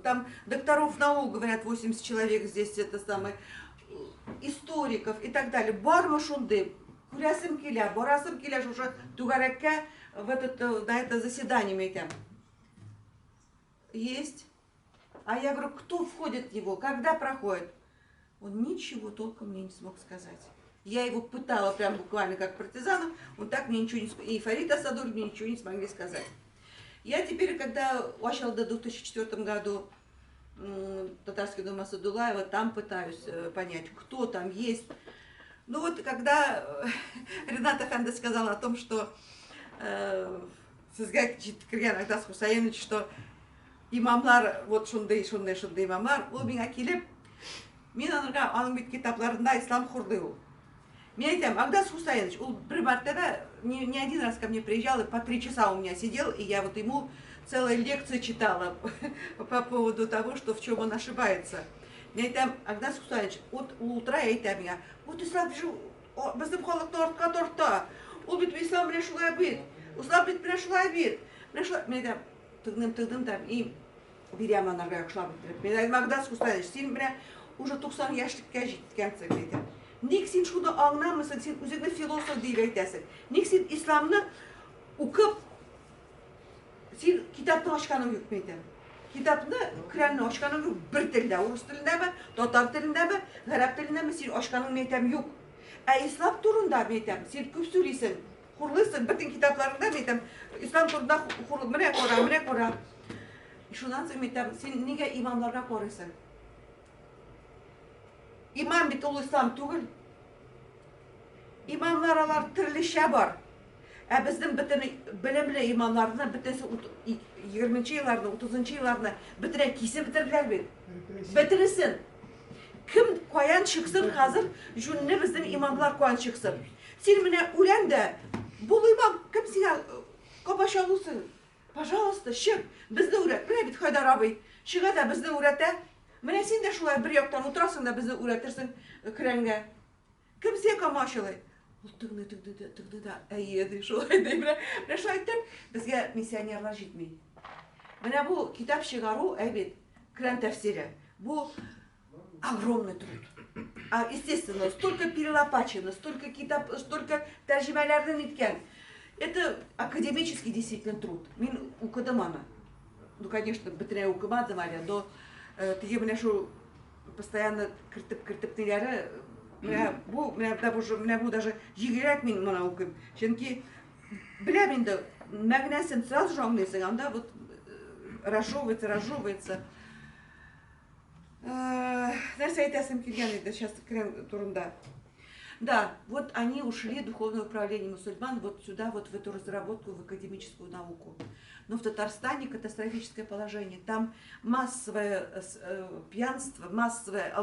там докторов наук, говорят, 80 человек здесь, это самое, историков и так далее. Бармы шундый, күрәсем килә, барасым килә шушы түгәрәккә, на это заседание мин әйтәм. Есть. А я говорю, кто входит в него, когда проходит? Он ничего толком мне не смог сказать. Я его пытала прям буквально как партизана, он так мне ничего не и Фарид Асадуллин мне ничего не смогли сказать. Я теперь, когда уезжала в 2004 году Татарский дом Асадуллаева, там пытаюсь понять, кто там есть. Когда Ренат Әфәнде сказал о том, что сезгә җиткергән Агдас Хусаинович, что имамлар, вот шундый, шундый, шундый имамлар, ул миңа килеп, мин анарга, аның бит китапларында ислам хурлый ул. Мин әйтәм, Агдас Хусаинович, ул бер мәртәбә, не один раз ко мне приезжал, и по 3 часа у меня сидел, и я вот ему целые лекции читала по поводу того, что в чем он ошибается. Мин әйтәм, Агдас Хусаинович, вот утра я әйтәм миңа, вот ислам же, о, безнең халыкны артка тарта, ул бит ислам белән шулай бит, ислам бит белән шулай бит, менә шулай, мин әйтәм, тыгным, тыгным там, и бирәм анарга яхшылап иттереп. Мин әйтәм, Агдас Хусаинович, син менә уже 90 яшьлеккә җиткәнсең, мин әйтәм. Ник син шуны аңламыйсың, син үзеңне философ дип әйтәсең. Ник син исламны укып, син китапны ачканың юк, мин әйтәм. Китапны, Коръәнне ачканың юк бер телдә, урыс телендәме, татар телендәме, гарәп телендәме, син ачканың мин әйтәм юк. Ә ислам турында мин әйтәм, син күп сөйлисең, хурлыйсың, бөтен китапларыңда мин әйтәм, ислам турында хур, менә кара, менә кара. Шуннан соң мин әйтәм, син нигә имамнарга карыйсың? Имам бит ул ислам түгел. Имамнар алар төрлечә бар. Ә безнең бөтен белемле имамнарны бөтенесе 20 елларны, 30 елларны бөтенләй кисеп бетерделәр бит. Бөтенесен. Кем каян чыксын хәзер, җүнле безнең имамлар каян чыксын? Син менә үлән дә, бул имам, кем сиңа комачаулыйсың? Пожалуйста, чык, безне үрәт. Менә бит Хайдар абый чыга да безне үрәтә. Менә син дә шулай бер яктан утырасың да безне үрәтерсең Коръәнгә. Кем сиңа комачаулый? Ул тыңлый, тыңлый да, тыңлый да, әйе, ди, шулай ди. Менә, менә шулай итеп, безгә миссионерлар җитми. Менә бу китап чыгару, әй бит, Коръән тәфсире. Бу огромный труд. А, естественно, столько перелопачено, столько китап, столько тәрҗемәләрдән иткән. Это академический действительно труд. Мин укыдым аны. Ну, конечно, бөтенләй укымадым әле, но теге менә шул постоянно кертеп-кертеп ниләре, менә бу, менә да бу, менә бу даже җиңелрәк мин моны укыйм. Чөнки беләм инде, мәгънәсен сразу же аңлыйсың, анда вот разжевывается, разжевывается. Нәрсә әйтәсем килгән иде сейчас Коръән турында. Да, вот они ушли, духовное управление мусульман, вот сюда, вот в эту разработку, в академическую науку. Но в Татарстане катастрофическое положение. Там массовое пьянство, массовая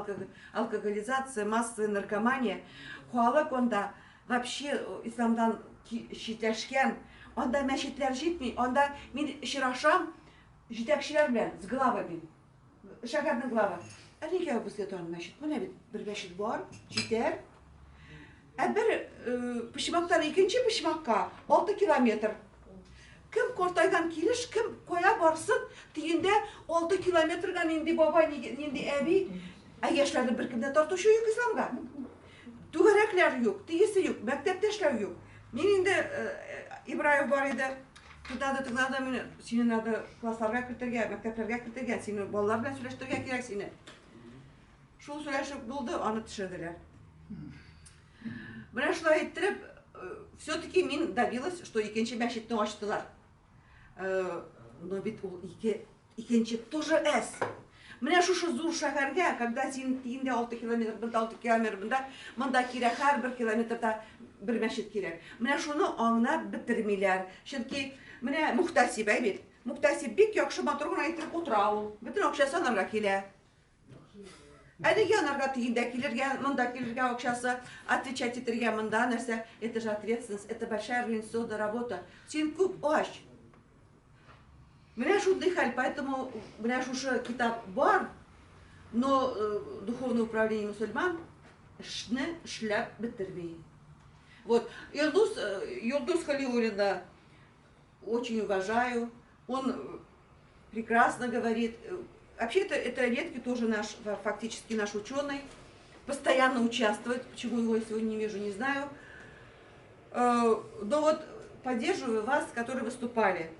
алкоголизация, массовая наркомания. Халык анда вообще исламдан читләшкән. Анда мәчетләр җитми. Анда мин очрашам җитәкчеләр белән, с главами. Шәһәрнең главы. Ә нигә безгә тагын мәчет? Менә бит бер мәчет бар, җитәр. Ә бер почмактан икенче почмакка 6 километр. Кем картайган килеш, кем кая барсын, тиендә 6 километрга нинди бабай, нинди әби, ә яшьләрне беркем дә тартучы юк исламга. Түгәрәкләр юк, тигесе юк, мәктәптә эшләү юк. Мин инде Ибраев бар иде. Тотады, тыңлады мине. Сине надо классларга кертергә, мәктәпләргә кертергә, сине балалар белән сөйләштерергә кирәк сине. Шул сөйләшеп булды, аны төшерделәр. Менә шулай иттереп, все-таки мин добилась, что икенче мәчетне ачтылар. Но бит ул ике, икенче тоже әз. Менә шушы зур шәһәргә, когда син тиендә 6 километр, монда 6 километр, монда, монда кирәк, һәрбер километрда бер мәчет кирәк. Менә шуны аңлап бетермиләр. Чөнки менә мөхтәсиб әй бит. Мөхтәсиб бик яхшы матур гына итеп утыра ул. Бөтен акчасы анарга килә. Ә нигә анарга тиендә килергә, монда килергә акчасы, отвечать итергә монда нәрсә? Это же ответственность, это большая организационная работа. Син күп ач. Менә шундый хәл, поэтому менә шушы китап бар, но духовное управление мусульман эшне эшләп бетерми. Вот, Илдус, Юлдус Халиуллина очень уважаю, он прекрасно говорит. Вообще-то это редкий тоже наш, фактически наш ученый, постоянно участвует, почему его я сегодня не вижу, не знаю. Но вот поддерживаю вас, которые выступали.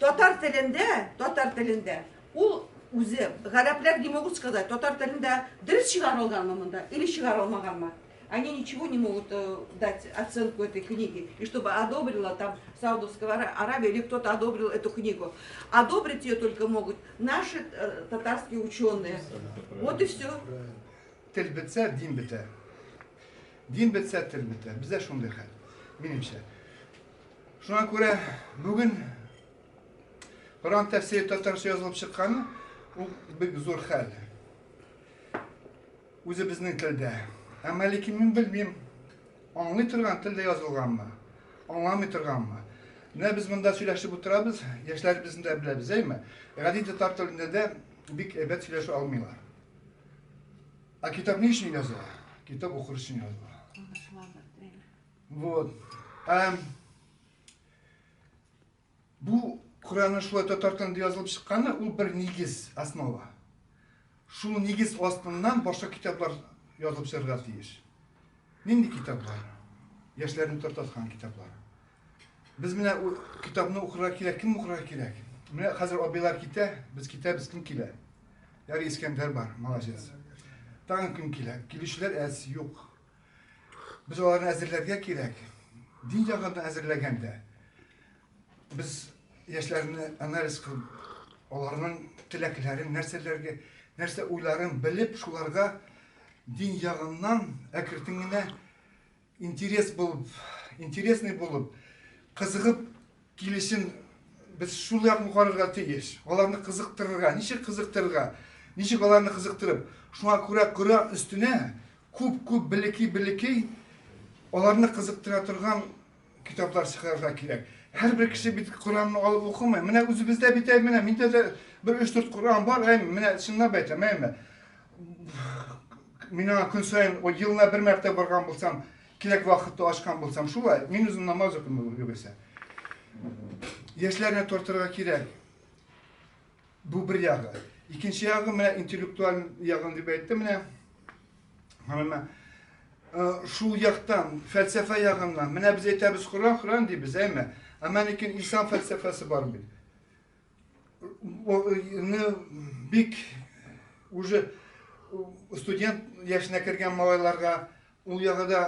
Татар телендә, татар телендә ул үзе, гарәпләр не могут сказать, татар телендә дөрес чыгарылганмы монда или чыгарылмаганмы. Они ничего не могут дать оценку этой книги, и чтобы одобрила там Саудовская Аравия или кто-то одобрил эту книгу. Одобрить ее только могут наши татарские ученые. Вот и все. Тел бетсә, дин бетә. Дин бетсә, тел бетә. Бездә шундый хәл, минемчә. Шуңа күрә бүген Коръән тәфсире татарча язылып чыкканы ул бик зур хәл. Үзебезнең телдә. Әмма ләкин мин белмим, аңлый торган телдә язылганмы, аңламый торганмы. Менә без монда сөйләшеп утырабыз, яшьләребезне дә беләбез, әйме? Гади татар телендә дә бик әйбәт сөйләшә алмыйлар. Ә китап ни өчен языла? Китап укыр өчен языла. Вот. Бу Коръәннең шулай татар телендә язылып чыкканы ул бер нигез, основа. Шул нигез астыннан башка китаплар язылып чыгарга тиеш. Нинди китаплар? Яшьләрне тартаткан китаплар. Без менә китапны укырга кирәк, кем укырга кирәк? Менә хәзер абыйлар китә, без китәбез, кем килә? Ярый, Искәндәр бар, молодец. Тагын кем килә? Килүчеләр әз, юк. Без аларны әзерләргә кирәк. Дин ягыннан әзерләгәндә без яшьләрне анализ кылып, аларның теләкләрен, нәрсәләргә, нәрсә уйларын белеп, шуларга дин ягыннан әкрен генә интерес булып, интересный булып, кызыгып килешен без шул якны карарга тиеш. Аларны кызыктырырга, ничек кызыктырырга, ничек аларны кызыктырып, шуңа күрә Коръән өстенә күп-күп белеки-белеки аларны кызыктыра торган китаплар чыгарырга кирәк. Һәрбер кеше бит Коръәнне алып укымый. Менә үзебездә бит әй, менә миндә дә бер өч-дүрт Коръән бар, әй, менә чынлап әйтәм, әйме. Мин аңа көн саен, елына бер мәртәбә барган булсам, кирәк вакытта ачкан булсам, шулай, мин үзем намаз укыйм югыйсә. Яшьләрне тартырга кирәк. Бу бер ягы. Икенче ягы менә интеллектуаль ягын дип әйтте менә. Менә шул яктан, фәлсәфә ягыннан, менә без әйтәбез Коръән, Коръән дибез, әйме? Әмма ләкин ислам фәлсәфәсе бар бит. Бик уже студент яшенә кергән малайларга ул ягы да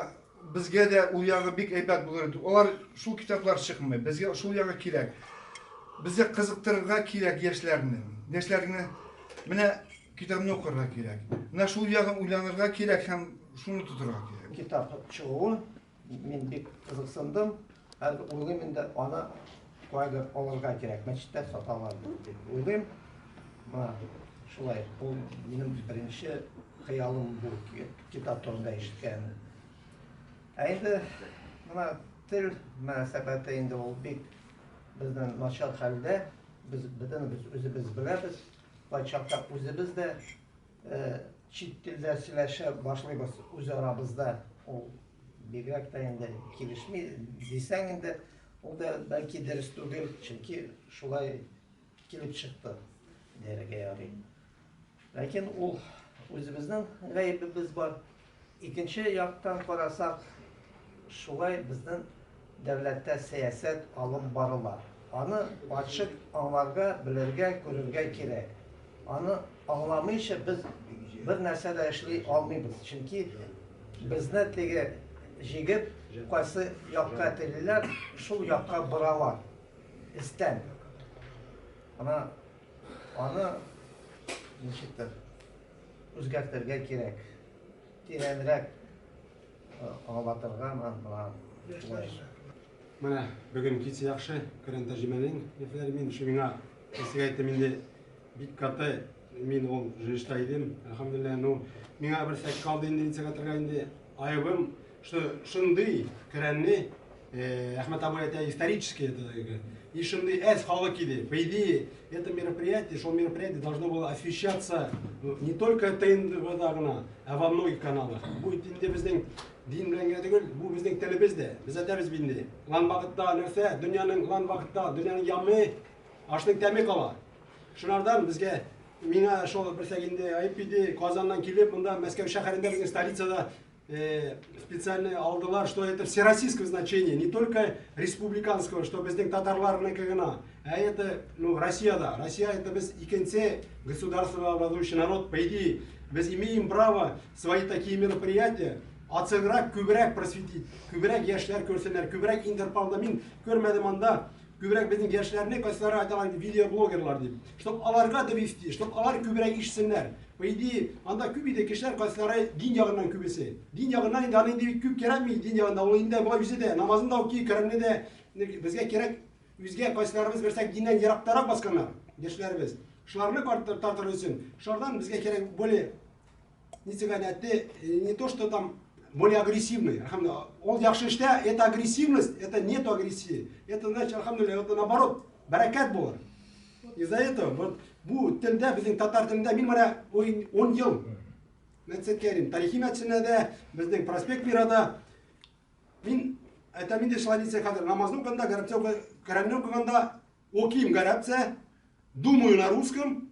безгә дә ул ягы бик әйбәт булыр иде. Алар шул китаплар чыкмый. Безгә шул ягы кирәк. Безгә кызыктырырга кирәк яшьләрне. Яшьләрне менә китапны укырга кирәк. Менә шул ягын уйланырга кирәк һәм шуны тотырга кирәк. Китап чыгуы мин бик кызыксындым. Хәзер уйлыйм инде, аны кайдыр алырга кирәк. Мәчеттә саталар дип уйлыйм. Менә шулай. Ул минем беренче хыялым бу китап турында ишеткән. Ә инде менә тел мөнәсәбәте инде ул бик безнең начар хәлдә. Без бөтен без үзебез беләбез. Кайчакта үзебез дә чит телдә сөйләшә башлыйбыз үз арабызда. Ул бигрәк тә инде килешми дисәң инде, ул да бәлки дөрес түгел, чөнки шулай килеп чыкты дияргә ярый. Ләкин ул үзебезнең гаебебез бар. Икенче яктан карасак, шулай безнең дәүләттә сәясәт алып барыла. Аны ачык аңларга, белергә, күрергә кирәк. Аны аңламыйча без бер нәрсә дә эшли алмыйбыз. Чөнки безне теге җигеп, кайсы якка телиләр, шул якка боралар. Өстән. Ана аны ничектер үзгәртергә кирәк. Тирәнрәк аңлатырга менә шулай. Менә бүген кич яхшы Коръән тәрҗемәнең нефләре мин шул миңа сезгә әйттем инде бик каты мин ул җыелышта идем. Әлхәмдүлилләһ, ну миңа бер сәк калды инде инициаторга инде айыбым, что шундый Коръәнне Әхмәт абый әйтә, исторический это, и шундый әз халык иде. По идее, это мероприятие, шул мероприятие должно было освещаться не только ТНВда гына, ә во многих каналах. Бу инде безнең дин белән генә түгел, бу безнең телебез дә. Без әйтәбез бит инде. Лан вакытта нәрсә, дөньяның лан вакытта, дөньяның яме, ашның тәме кала. Шунардан безгә миңа шул берсәк инде гаеп иде, Казаннан килеп, монда Мәскәү шәһәрендә безнең столицада специально алдылар, что это всероссийского значения, не только республиканского, что безнең татарларныкы гына, а это, ну, Россияда. Россия это без икенче государство образующий народ, по идее, без имеем право свои такие мероприятия ачыграк, күбрәк просветить, күбрәк яшьләр күрсеннәр, күбрәк Интерпалда мин күрмәдем анда, күбрәк безнең яшьләрне кайсылары айталар видеоблогерлар дип, чтоб аларга довести, чтоб алар күбрәк ишетсеннәр. По идее, анда күп иде кешеләр кайсылары дин ягыннан күбесе. Дин ягыннан инде аны инде күп кирәкми, дин ягында ул инде болай үзе дә намазын да укый, Коръәнне дә. Безгә кирәк үзгә кайсыларыбыз берсәк диннән ерактарак басканнар, яшьләребез. Шуларны тартыр өчен, шулардан безгә кирәк более ничек әйтте, не то, что там более агрессивный. Ул яхшы эштә, это агрессивность, это нету агрессии. Это значит, әлхәмдүлилләһ, это наоборот, бәрәкәт булыр. Из-за этого вот бу телдә, безнең татар телендә мин менә 10 ел мәчеткә йөрим. Тарихи мәчетенә дә, безнең проспект Мирада. Мин әйтәм инде шулай дисә хәзер намазны укыганда, гарәпчә Коръәнне укыганда укыйм гарәпчә, думаю на русском.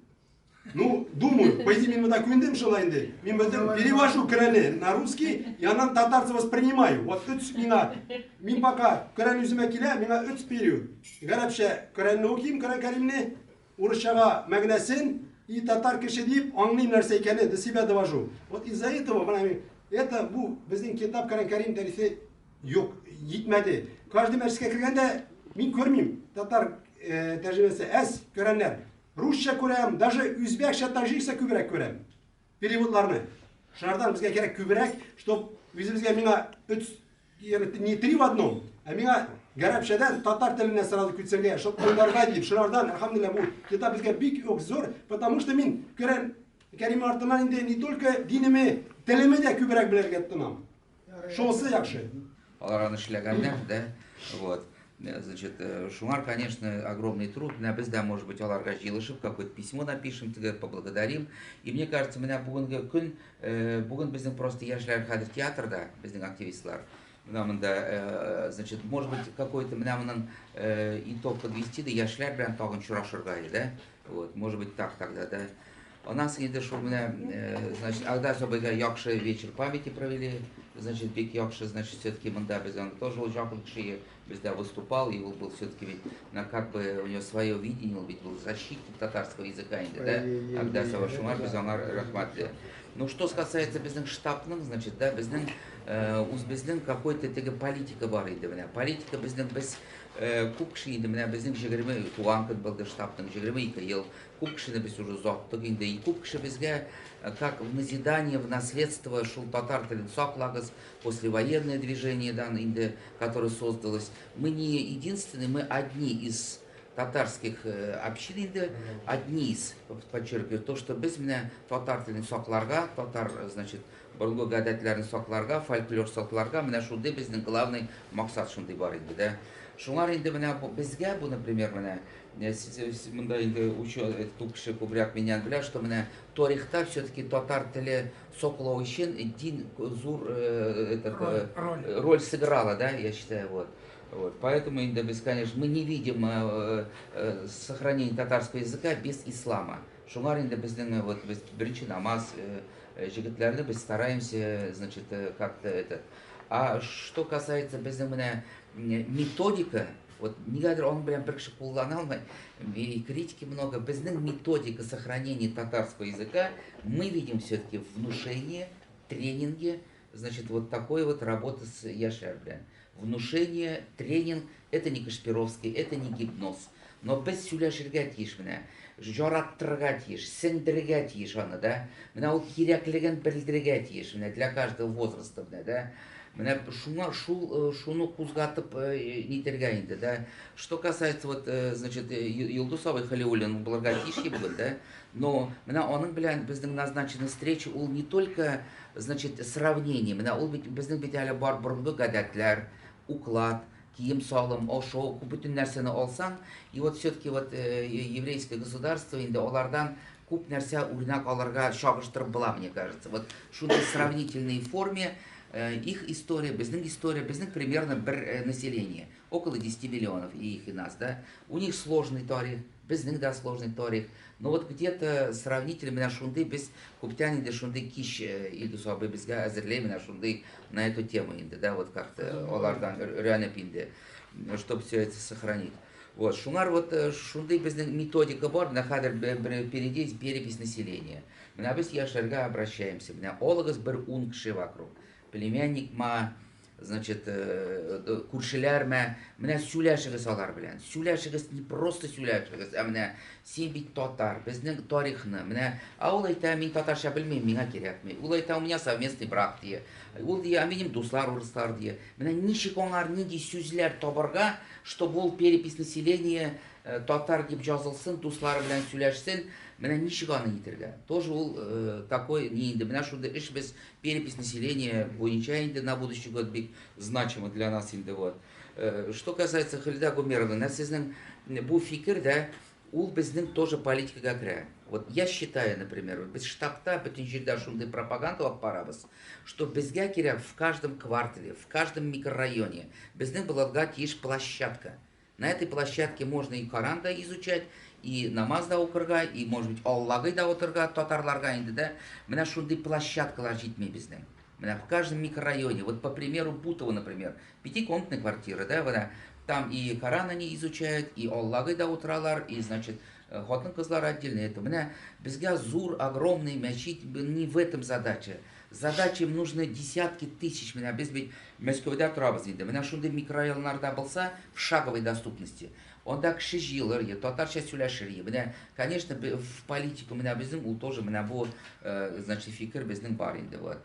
Ну, думаю, по идее, мин монда күндем шулай инде. Мин бөтен перевожу Коръәнне на русский, и аннан татарча воспринимаю. Вот өч миңа, мин пока Коръән үземә килә, миңа өч период. Гарәпчә Коръәнне укыйм, Коръән Кәримне, урысчага мәгънәсен и татар кеше дип аңлыйм нәрсә икәнен, до себя довожу. Вот из-за этого менә мин это бу безнең китап Коръән Кәрим дәресе юк, җитмәде. Каждый мәчеткә кергәндә мин күрмим татар тәрҗемәсе әз Коръәннәр. Русча күрәм, даже үзбәкчә, таҗикча күбрәк күрәм. Переводларны. Шунардан безгә кирәк күбрәк, чтоб үзебезгә миңа өч, не три в одном, ә миңа гарәпчәдән татар теленә сразу күчергә, чтоб аңларга дип, шунардан, әлхәмдүлилләһ, бу китап безгә бик үк зур, потому что мин Коръән Кәрим артыннан инде не только динеме, телеме дә күбрәк белергә тотынам. Шунысы яхшы. Алар аны эшләгәннәр, да, вот. Значит, шуңар, конечно, огромный труд. Менә без дә, может быть, аларга җыелышып какое-то письмо напишем, теге поблагодарим. И мне кажется, менә бүгенге көн, бүген безнең просто яшьләр хәзер театрда, безнең активистлар. Менә монда, значит, может быть, какой-то менә моның итог подвести, да яшьләр белән тагын очрашырга, да? Вот, может быть, так тогда, да. Аннан соң инде шул менә, значит, Агдас абыйга яхшы вечер памяти провели, значит, бик яхшы, значит, все-таки монда без аны тоже ул якын кеше бездә выступал, и ул был все-таки ведь, на как бы у него свое видение, ул ведь был защитник татарского языка инде, да, Агдас абый, шуңа без аңа рәхмәтле. Ну, что касается безнең штабның, значит, да, безнең үз безнең какой-то теге политика бар инде менә. Политика безнең без күп кеше инде менә безнең 20 туган көн булды штабның 22 ел. Күп кешене без уже озаттык инде. И күп кеше безгә как в назидание, в наследство шул татар телен саклагыз, послевоенное движение, да, инде, которое создалось. Мы не единственные, мы одни из татарских общин инде, одни из, подчеркиваю, то, что без менә татар телен сакларга, татар, значит, борынгы гадәтләрен сакларга, фольклор сакларга, менә шундый безнең главный максат шундый бар инде, да. Шуңар инде менә безгә бу, например, менә монда инде күп кеше күбрәк миннән белә, что менә тарихта все-таки татар теле саклау өчен дин зур этот, роль сыграла, да, я считаю, вот. Вот, поэтому инде без, конечно, мы не видим сохранение татарского языка без ислама. Шуңар инде безнең вот без беренче намаз җегетләрне без стараемся, значит, как-то этот. А что касается безнең менә методика, вот нигәдер аның белән бер кеше куллана алмый, и критики много. Безнең методика сохранения татарского языка мы видим все-таки внушение, тренинги, значит, вот такой вот работы с яшьләр белән. Внушение, тренинг – это не Кашпировский, это не гипноз. Но без сөйләшергә тиеш менә, жараттырырга тиеш, сеңдерергә тиеш аны, да. Менә ул кирәклеген белдерергә тиеш, менә для каждого возраста, менә, да. Менә шуңа шул шуны кузгатып нитергә инде, да. Что касается вот, значит, Йолдыз абый Халиуллин булырга тиеш бүген, да. Но менә аның белән безнең назначенный встреча ул не только, значит, сравнение, менә ул бит безнең бит әле бар борынгы гадәтләр, уклад, кием салым, ашау, бөтен нәрсәне алсаң, и вот все-таки вот еврейское государство инде алардан күп нәрсә үрнәк алырга чагыштырып була, мне кажется. Вот шундый сравнительной форме их история, безнең история, безнең примерно бер население, около 10 миллионов и их, и нас, да. У них сложный тарих, безнең дә сложный тарих. Но вот где-то сравнительно менә шундый без күптән инде шундый кич Илдус абый безгә әзерләй менә шундый на эту тему инде, да, вот как-то алардан өйрәнеп инде, чтобы все это сохранить. Вот, шуңар вот шундый безнең методика бар, менә хәзер впереди перепись населения. Менә без яшьләргә обращаемся, менә алыгыз бер 10 кеше вокруг. Племянник ма, значит, күршеләрме, менә сөйләшегез алар белән. Сөйләшегез, не просто сөйләшегез, ә менә син бит татар, безнең тарихны, менә, а ул әйтә, мин татарча белмим, миңа кирәкми. Ул әйтә, у меня совместный брак дия. Ул дия, а минем дуслар урыслар дия. Менә ничек аңар нинди сүзләр табарга, чтобы ул перепись населения татар дип язылсын, дуслары белән сөйләшсен, менә ничек аны итергә. Тоже ул такой не инде. Менә шундый эш без перепись населения буенча инде на будущий год бик значимо для нас инде вот. Что касается Халида Гумеровны, менә сезнең бу фикер дә ул безнең тоже политикага керә. Вот я считаю, например, без штабта бөтен җирдә шундый пропаганда алып барабыз, что безгә кирәк в каждом квартале, в каждом микрорайоне безнең булырга тиеш площадка. На этой площадке можно и Коран да изучать, и намаз да укырга, и, может быть, Аллагый да утырга, татарларга инде да. Менә шундый площадкалар җитми безнең. Менә в каждом микрорайоне, вот по примеру Бутова, например, пятикомнатная квартира, да, менә там и Коран они изучают, и Аллагый да утыралар, и, значит, хатын-кызлар отдельно. Это менә безгә зур, огромный мәчет, не в этом задача. Задача им нужны десятки тысяч. Менә без бит Мәскәүдә торабыз инде. Менә шундый микрорайоннарда булса, в шаговой доступности. Анда кеше җыелыр, е, татарча сөйләшер. Е. Менә, конечно, в политику менә безнең ул тоже менә бу, значит, фикер безнең бар инде вот.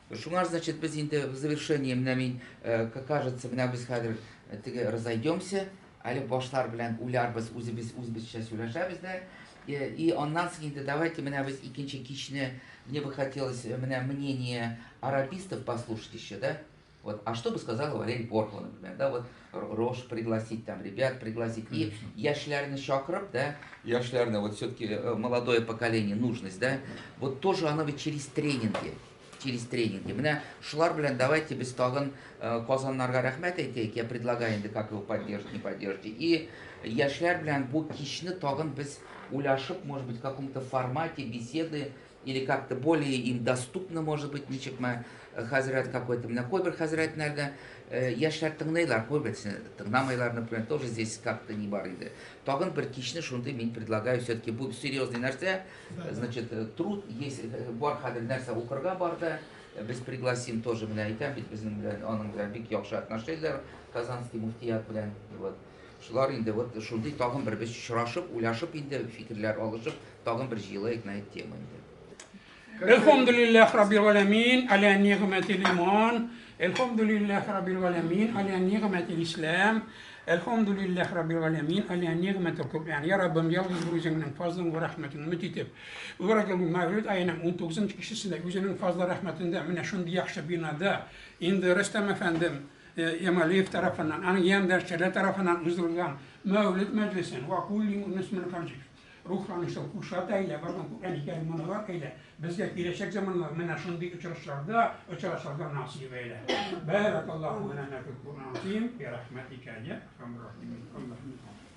Шуңар, значит, без инде в завершение менә мин, как кажется, менә без хәзер теге разойдемся, әле башлар белән уйларбыз, үзебез үзебезчә сөйләшәбез дә. И аннан соң инде давайте менә без икенче кичне, мне бы хотелось менә мнение арабистов послушать еще, да? Вот, а что бы сказала Валерий Порхова, например, да, вот Рош пригласить, там, ребят пригласить, и яшьләрне чакырып, да, яшьләрне, вот все-таки молодое поколение, нужность, да, вот тоже оно ведь через тренинги, через тренинги. Менә шулар белән давайте без тагын Казаннарга рәхмәт әйтәйек, я предлагаю инде, как его поддержать, не поддержите. И яшьләр белән бу кичне тагын без уйлашып, может быть, в каком-то формате беседы или как-то более им доступно, может быть, ничекме хәзрәт какой-то. Менә кайбер хәзрәтләрдә яшьләр тыңлыйлар, кайберсе тыңламыйлар, например, тоже здесь как-то не бар иде. Тагын бер кичне шундый мин предлагаю, все-таки бу серьезный нәрсә, значит, труд есть, бар хәзер нәрсә укырга бар да, без пригласим тоже, менә әйтәм бит, безнең белән, аның белән бик яхшы отношенияләр, Казанский муфтият белән, вот. Шулар инде вот шундый тагын бер без очрашып, уйлашып инде, фикерләр алышып, тагын бер җыелыйк на эту тему инде. Элхамдулиллах Раббил галәмин, аля нигъмәтил иман, Элхамдулиллах Раббил галәмин, аля нигъмәтил ислам, Әлхәмдүлилләһ Раббил галәмин, аля нигъмәтил Коръән. Я Раббым, ялгыз бер үзеңнең фазлың вә рәхмәтең өмет итеп, Мөбарәк Мәүлид аеның 19 кичесендә үзенең фазлы рәхмәтендә менә шундый яхшы бинада инде Рөстәм әфәндем Ямалиев тарафыннан, аның ярдәмчеләре тарафыннан уздырылган Мәүлид мәҗлесен вә кулли мөслимин рухланышлы кушат әйлә, барган Коръән кәрималар әйлә, безгә киләчәк заманнар менә шундый очрашуларда очрашырга насыйп әйлә. Бәрәкаллаһу лана фил Коръән азим, би рәхмәтикә я архамар рахимин.